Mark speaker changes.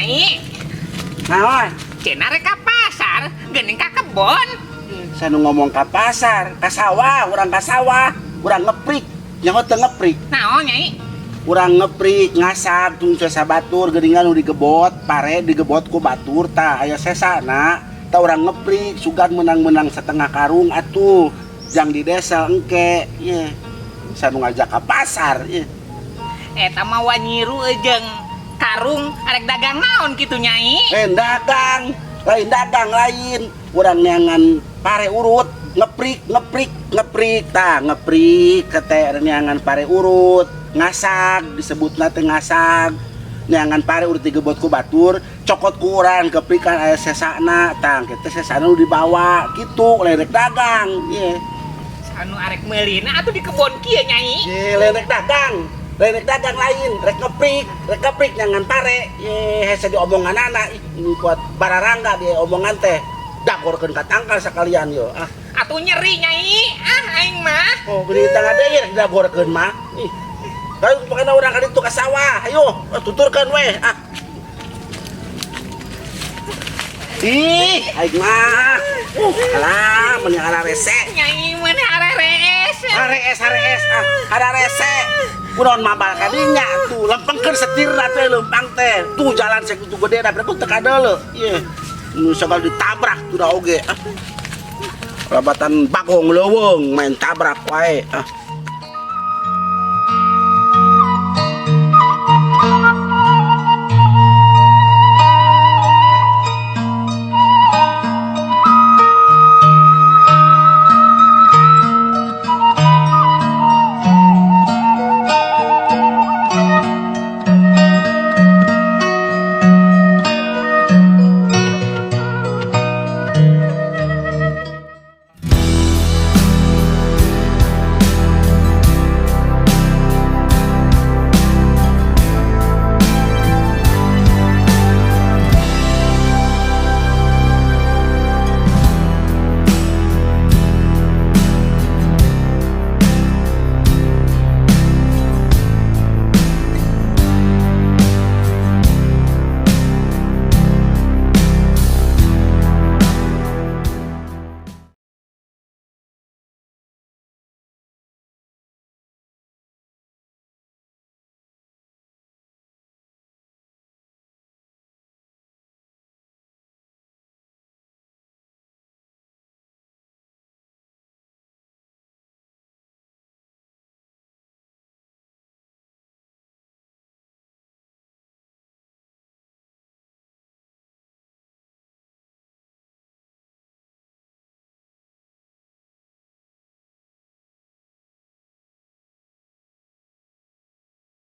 Speaker 1: Nyai,
Speaker 2: Naon?
Speaker 1: cenah rek ka pasar, geuning ka kebon.
Speaker 2: Saya nu ngomong ka pasar, ka sawah, urang ka sawah, urang ngeprik. Nyaho teu ngeprik?
Speaker 1: Naon, Nyai?
Speaker 2: Urang ngeprik, ngasab tung sesa batur geuningan nu digebot, pare digebot ku batur tah aya sesana. Tah urang ngeprik sugan menang-menang setengah karung atuh. Jang di desa engke, ye. Saya nu ngajak ka pasar, ye.
Speaker 1: Eta mah wanyiru jeung karung arek dagang naon kitu, Nyai?
Speaker 2: Lain dagang, lain dagang lain. Urang neangan pare urut, ngeprik, ngeprik, ngeprik tah, ngeprik kete neangan pare urut, ngasag disebutna teh ngasag. Neangan pare urut digebot ku batur, cokot ku urang keprikan aya sesana, tah teh sesana nu dibawa kitu lain rek dagang, ye.
Speaker 1: Anu arek meulina atuh di kebon kieu, Nyai?
Speaker 2: Ye, lain rek dagang. Lain rek dagang lain, rek ngeprik neangan pare. Ye, hese diomongan anak, ih, ini kuat bararangga dia omongan teh. Dagorkeun ka tangkal sekalian yo. Ah.
Speaker 1: Atuh nyeri, Nyai. Ah, aing mah.
Speaker 2: Oh, geuning tangga deui rek dagorkeun mah. Ih. Kayu pokona urang ka ditu ka sawah. Ayo, tuturkeun we. Ah. Ih, aing mah. Alah, meni ararese.
Speaker 1: Nyai meni ararees.
Speaker 2: Arees, arees, ah, ararese. Kunaon mabal ka dinya tuh, lempengkeun setirna teh lempang teh. Tuh jalan sakitu gede da berarti teu kadeuleu. Ieu. Nu sagala ditabrak tuh da oge. Ah. Labatan bagong leuweung main tabrak wae. Ah.